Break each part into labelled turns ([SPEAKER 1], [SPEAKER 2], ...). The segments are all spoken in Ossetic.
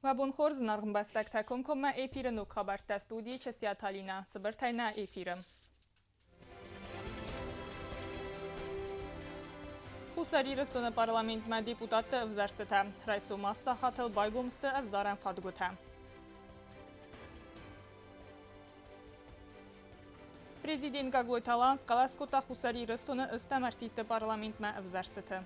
[SPEAKER 1] Уӕ бон хорз, зынаргъ ӕмбӕстӕгтӕ, комкоммӕ эфиры ног хабӕрттӕ студийы Часиаты Алинӕ. Цыбыртӕй нӕ эфиры. Хуссар Ирыстоны парламентмӕ депутатты ӕвзӕрстытӕ. Райсом ацы сахатыл байгом сты ӕвзарӕн фадгуытӕ. Президент Гаглойты Алан схъӕлӕс кодта Хуссар Ирыстоны ӕстӕм ӕрсидты парламентмӕ ӕвзӕрстыты.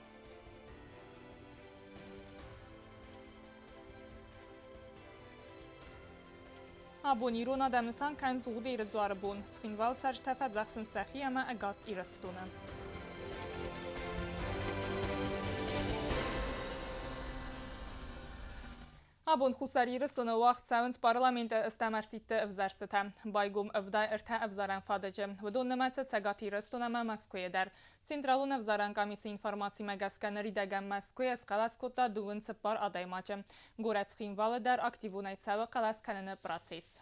[SPEAKER 1] Абон ирон адӕм нысан кӕнынц Згъудеры дзуары бон. Цхинвал цӕрджытӕ фӕдзӕхсынц сӕхи ӕмӕ ӕгас Ирыстоны. Абон Хуссар Ирыстоны уагъд цӕуынц парламенты ӕстӕм ӕрсидты ӕвзӕрстытӕ. Байгом 73 ӕвзарӕн фадыджы. Уыдон нымӕцы Цӕгат Ирыстон ӕмӕ Мӕскуыйы дӕр. Централон ӕвзарӕн къамисы информацимӕ гӕсгӕ ныридӕгӕн Мӕскуыйӕ схъӕлӕс кодта дыууын цыппар адӕймаджы. Горӕт Цхинвалы дӕр активонӕй цӕуы хъӕлӕс кӕныны процесс.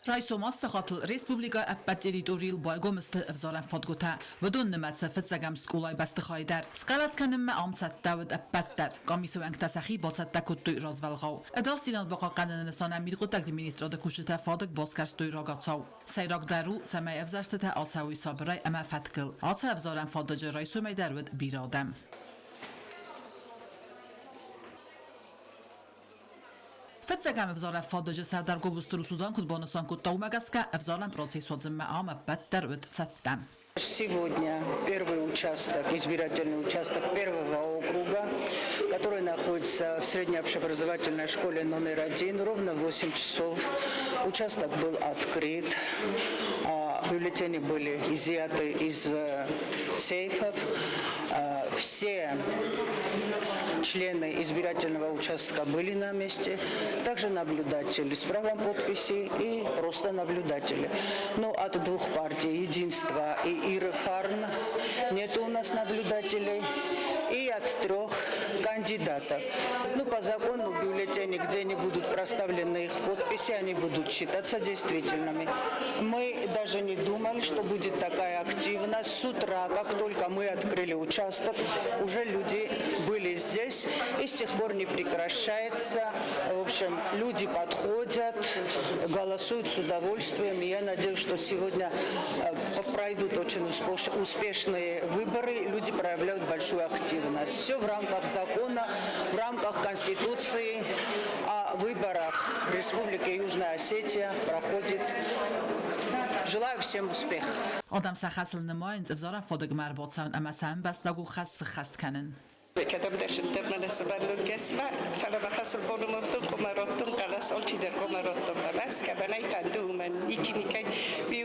[SPEAKER 2] Райсом ацы сахатыл республикӕйы ӕппӕт территорийыл байгом сты ӕвзарӕн фадгуытӕ. Уыдон нымӕцы фыццӕгӕм скъолайы бӕстыхайы дӕр. Схъӕлӕс кӕнынмӕ ам цӕттӕ уыд ӕппӕт дӕр. Къамисы уӕнгтӕ сӕхи бацӕттӕ кодтой развӕлгъау. Ӕдасдзинад бахъахъхъӕныны нысанӕн мидхъуыддӕгты министрады кусджытӕ фадыг басгӕрстой рагацау. Сӕйрагдӕр у, цӕмӕй ӕвзӕрстытӕ ацӕуой сабырӕй ӕмӕ фӕткыл. Ацы ӕвзарӕн фадыджы райсомӕй дӕр уыд бирӕ адӕм. Фыццӕгӕм ӕвзарӕн фадыджы сӕрдар Гобозты Русудан куыд банысан кодта, уымӕ гӕсгӕ ӕвзарӕн процесс уадзынмӕ ам ӕппӕт дӕр уыд цӕттӕ.
[SPEAKER 3] Сегодня первый участок, избирательный участок первого округа, который находится в средней общеобразовательной школе номер один, ровно в 8 часов. Участок был открыт, бюллетени были изъяты из сейфов. Все члены избирательного участка были на месте, также наблюдатели с правом подписи и просто наблюдатели. Но от двух партий «Единство» и «Иры Фарн» нет у нас наблюдателей, и от трех кандидатов. Ну, по закону бюллетени, где не будут проставлены их подписи, они будут считаться действительными. Мы даже не думали, что будет такая активность. С утра, как только мы открыли участок, уже люди были здесь и с тех пор не прекращается. В общем, люди подходят, голосуют с удовольствием. И я надеюсь, что сегодня пройдут очень успешные выборы, люди проявляют большую активность. Все в рамках закона, в рамках Конституции о выборах в Республике Южная Осетия проходит. Желаю всем успехов.
[SPEAKER 2] Адӕм сӕ хӕсыл нымайынц ӕвзарӕн фадыгмӕ ӕрбацӕуын ӕмӕ сӕ ӕмбӕстаг у хӕс сыххӕст кӕнын.
[SPEAKER 4] Кӕдӕмдӕр зындӕр мӕнӕ сывӕллонгӕсмӕ, фӕлӕ мӕ хӕсыл боны радтон, хъуамӕ радтон хъӕлӕс, алчидӕр хъуамӕ радта хъӕлӕс, кӕмӕн ӕй фӕнды, уымӕн ничи никӕй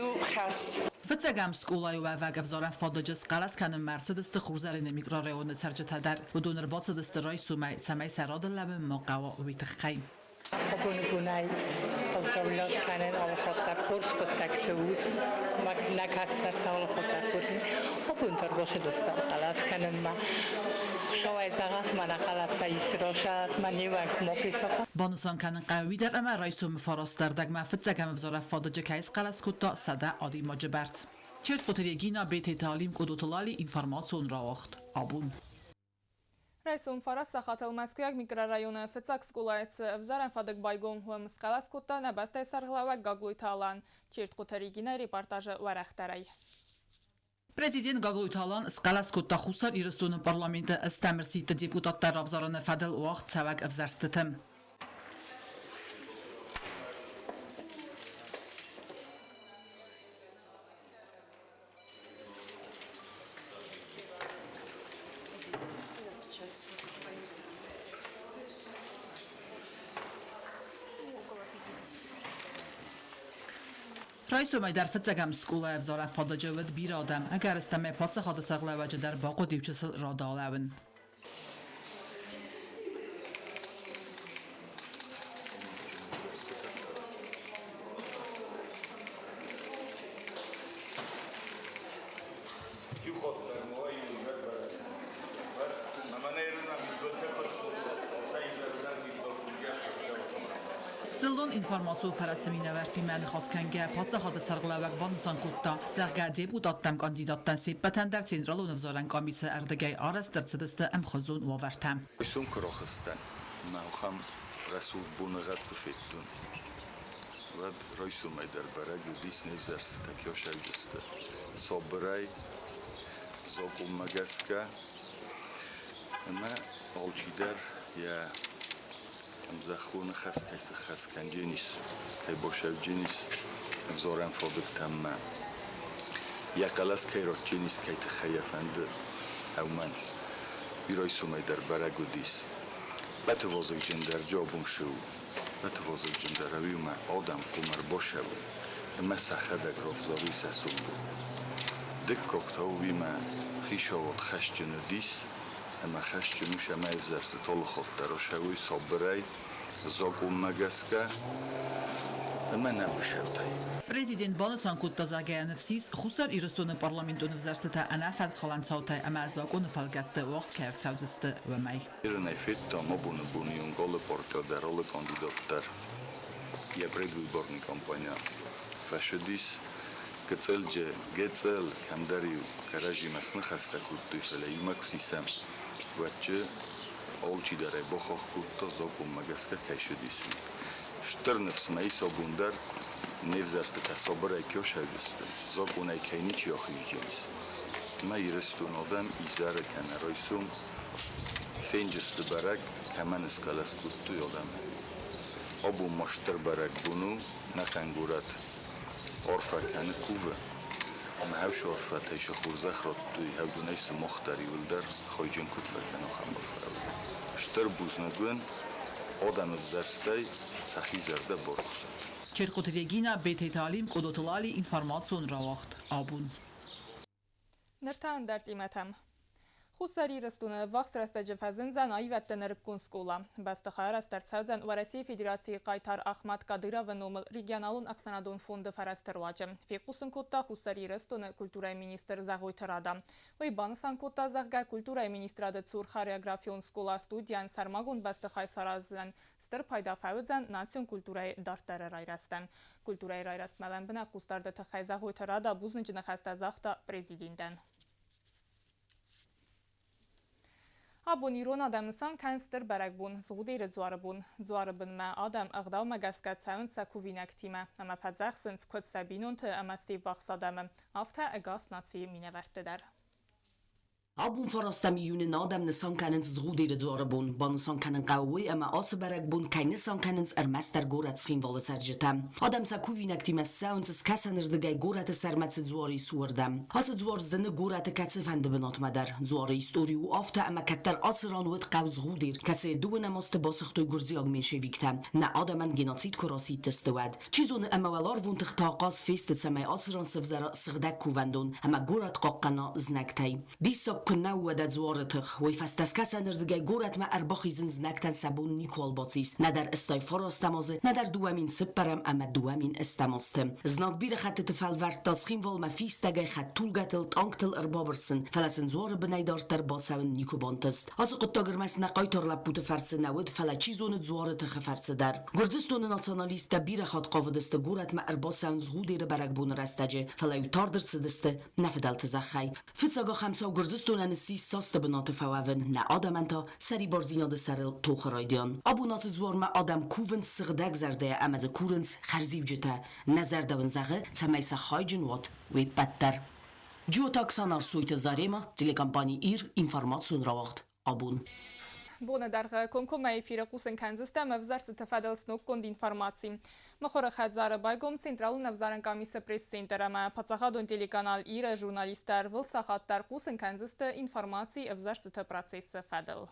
[SPEAKER 4] у хӕс.
[SPEAKER 2] Фыццӕгӕм скъолайы уӕвӕг ӕвзарӕн фадыджы схъӕлӕс кӕнынмӕ ӕрцыдысты Хурзӕрины микрорайоны цӕрджытӕ дӕр. Уыдон ӕрбацыдысты райсомӕй, цӕмӕй сӕ рады лӕууын ма хъӕуа, уый тыххӕй.
[SPEAKER 5] Абоны бонӕй ӕвдӕллад кӕнын алыхатт хорз хъуыддӕгты уыд. Нӕ кӕстӕртӕ алыхатт хорз. Абон дӕр бацыдыстӕм хъӕлӕс кӕнынмӕ. Хуыцауӕй зӕгъӕт, мӕнӕ хъӕлӕстӕ исты росӕт, мӕ не уӕнг ма фесӕфа.
[SPEAKER 2] Банысан кӕнын хъӕуы уый дӕр, ӕмӕ райсомы фарастӕрдӕгмӕ фыццӕгӕм ӕвзарӕн фадыджы кӕй схъӕлӕс кодта 100 адӕймаджы бӕрц. Чертхъоты Регина, Бететы Алим, Къодоты Лали, информацион рауагъд. Абон.
[SPEAKER 1] Райсом фараст сахатыл Мӕскуыйаг микрорайоны фыццаг скъолайы цы ӕвзарӕн фадыг байгом, уым схъӕлӕс кодта нӕ бӕстӕйы сӕргълӕууӕг Гаглойты Алан. Чертхъоты Регинӕйы репортажы уӕрӕхдӕрӕй.
[SPEAKER 2] Президент Гаглойты Алан схъӕлӕс кодта Хуссар Ирыстоны парламенты ӕстӕм ӕрсидты депутаттӕ равзарыны фӕдыл уагъд цӕуӕг ӕвзӕрстыты. Райсомӕй дӕр фыццӕгӕм скъолайы ӕвзарӕн фадыджы уыд бирӕ адӕм, ӕгӕрыстӕмӕй паддзахады сӕргълӕууӕджы дӕр бахъуыд иучысыл рады алӕууын. Дзыллон информацион фӕрӕзты минӕвӕрттимӕ ныхас кӕнгӕ, паддзахады сӕргълӕууӕг банысан кодта, зӕгъгӕ, депутаттӕм кандидаттӕн се ппӕтӕн дӕр Централон ӕвзарӕн къамисы ӕрдыгӕй арӕзт ӕрцыдысты ӕмхуызон уавӕртӕ.
[SPEAKER 6] Райсом куы рахызтӕн, мӕ ахӕм Рӕсугъд боныгъӕд куы федтон, уӕд райсомӕй дӕр бӕрӕг уыдис, не взӕрстытӕ кӕсӕгджысты сабырӕй, закъонмӕ гӕсгӕ, ӕмӕ алчидӕр йӕ ӕмзӕххоны хӕс кӕй сӕххӕст кӕндженис, кӕй басӕвдженис ӕвзарӕн фадыгтӕм ма. Йӕ хъӕлӕс кӕй ратдженис, кӕй тыххӕй йӕ фӕнды, уымӕн. Уый райсомӕй дӕр бӕрӕг уыдис. Ӕппӕты вазыгджындӕр джабон шы у, ӕппӕты вазыгджындӕр ӕуиумӕ адӕм хъуамӕ ӕрбасӕуой ӕмӕ сӕхӕдӕг равзарой сӕ сомбон. Дыккаг та уыимӕ хицауад хӕсджын уыдис ӕмӕ хӕсджын у, цӕмӕй ӕвзӕрстыты алыхатт дӕр ацӕуой сабырӕй, закъонмӕ гӕсгӕ ӕмӕ нӕ быцӕутӕй.
[SPEAKER 2] Президент банысан кодта, зӕгъгӕ, ныфс ис, Хуссар Ирыстоны парламентон ӕвзӕрстытӕ ӕнӕфӕткхалӕн цаутӕй ӕмӕ закъоны фӕлгӕтты уагъд кӕй ӕрцӕудзысты, уымӕй.
[SPEAKER 6] Ирынӕй федтам абоны боны онг алы партийӕ дӕр, алы кандидат дӕр йӕ предвыборный кампанийӕ фӕцыдис. Гыццылджы, гыццыл кӕмдӕр-иу кӕрӕдзимӕ сныхӕстӕ кодтой, фӕлӕ иумӕ куы сисӕм, уӕдчы алчидӕр ӕй бахахх кодта, закъонмӕ гӕсгӕ кӕй цыдис, уый. Стыр ныфс мӕ ис абон дӕр, не взӕрстытӕ сабырӕй кӕсӕгдзысты, закъонӕй кӕй ничи ахиздзӕнис. Ӕмӕ Ирыстоны адӕм изӕры кӕнӕ райсом фенджысты бӕрӕг, кӕмӕн схъӕлӕс кодтой адӕмы. Абон ма стыр бӕрӕгбон у нӕхъӕн горӕт арфӕ кӕны, кувы. Ӕмӕ хӕвсы арфӕтӕй сӕ хорзӕх радтой, хӕвдонӕй сымах дӕр иуылдӕр хайджын куыд фӕкӕна, ахӕм арфӕ. Стыр бузныг уын, адӕмы взӕрстӕй сӕхи зӕрдӕ барухс уӕд.
[SPEAKER 2] Черкъоты Регина, Бететы Алим, Къодоты Лали, информацион рауагъд «Абон».
[SPEAKER 1] Ныр та ӕндӕр темӕтӕм. Хуссар Ирыстоны ӕввахс рӕстӕджы фӕзындзӕн аивӕдты нырыккон скъола. Бӕстыхай арӕзт ӕрцӕудзӕн Уӕрӕсейы Федерацийы хъайтар Ахмат Кадыровы номыл регионалон ӕхсӕнадон фонды фӕрӕзты руаджы, фехъусын кодта Хуссар Ирыстоны культурӕйы министр Зӕгъойты Рада. Уый банысан кодта, зӕгъгӕ, культурӕйы министрады цур хореографион скъола-студийӕн сӕрмагонд бӕстыхай сараздзӕн, стыр пайда фӕуыдзӕн национ культурӕйы дарддӕры райрӕзтӕн. Культурӕйы райрӕзтмӕ лӕмбынӕг хъусдарды тыххӕй Зӕгъойты Рада бузныджы ныхӕстӕ загъта президентӕн. Абон ирон адӕм нысан кӕнынц стыр бӕрӕгбон Згъудеры дзуары бон. Дзуары бынмӕ адӕм ӕгъдаумӕ гӕсгӕ цӕуынц сӕ кувинӕгтимӕ ӕмӕ фӕдзӕхсынц куыд сӕ бинонты ӕмӕ се ввахс адӕмы, афтӕ ӕгас нацийы минӕвӕртты дӕр.
[SPEAKER 7] Абон фарастӕм июны адӕм нысан кӕнынц Згъудеры дзуары бон. Банысан кӕнын хъӕуы уый, ӕмӕ ацы бӕрӕгбон кӕй нысан кӕнынц ӕрмӕстдӕр горӕт Цхинвалы цӕрджытӕ. Адӕм сӕ кувинӕгтимӕ ссӕуынц скӕсӕнырдыгӕй горӕты сӕрмӕ цы дзуар ис, уырдӕм. Ацы дзуар зыны горӕты кӕцыфӕнды бынатмӕ дӕр. Дзуары истори у афтӕ, ӕмӕ кӕддӕр ацы ран уыд хъӕу Згъудер, кӕцыйы дыууынӕм азты басыгътой гуырдзиаг меньшевиктӕ. Нӕ адӕмӕн геноцид куы расидтысты, уӕд. Чи зоны, ӕмӕ уӕларвон тыхтӕ ахъаз фесты, цӕмӕй ацы ран сӕвзӕра сыгъдӕг кувӕндон ӕмӕ горӕт хъахъхъӕна знӕгтӕй. Диссаг куыннӕ у уӕдӕ дзуары тых, уый фӕстӕ скӕсӕнырдыгӕй горӕтмӕ ӕрбахизын знӕгтӕн сӕ бон никуал бацис, нӕдӕр 89 азы, нӕдӕр 2004 ӕмӕ 2008 азты. Знаг бирӕ хӕттыты фӕлвӕрдта Цхинвалмӕ фистӕгӕй хӕдтулгӕтыл, танктыл ӕрбабырсын, фӕлӕ сын дзуары бынӕй дарддӕр бацӕуын никуы бантыст. Ацы хъуыддаг ӕрмӕст нӕ хъайтар лӕппуты фӕрцы нӕ уыд, фӕлӕ чи зоны дзуары тыхы фӕрцы дӕр. Гуырдзыстоны националисттӕ бирӕ хатт хъавыдысты горӕтмӕ ӕрбацӕуын Згъудеры бӕрӕгбоны рӕстӕджы, фӕлӕ-иу тард ӕрцыдысты нӕ фыдӕлты зӕххӕй. Фыццаг ахӕм цау Гуырдзыстонӕн ссис састы бынаты фӕуӕвын, нӕ адӕмӕн та сӕрибардзинады сӕрыл тохы райдиан. Абон ацы дзуармӕ адӕм кувынц сыгъдӕг зӕрдӕйӕ ӕмӕ дзы курынц хӕрзиуджытӕ. Нӕ зӕрдӕ уын зӕгъы, цӕмӕй сӕ хайджын уат уе ппӕт дӕр. Джиоты Оксана Арсойты Зарема, телекомпани «Ир», информацион рауагъд «Абон».
[SPEAKER 1] Боны дӕргъы комкоммӕ эфиры хъусын кӕндзыстӕм ӕвзӕрстыты фӕдыл сноггонд информаци. Мыхуыры хӕдзары байгом Централон ӕвзарӕн къамисы пресс-центр ӕмӕ паддзахадон телеканал «Ир» журналисттӕ ӕрвылсахат дӕр хъусын кӕндзысты информаци ӕвзӕрстыты процессы фӕдыл.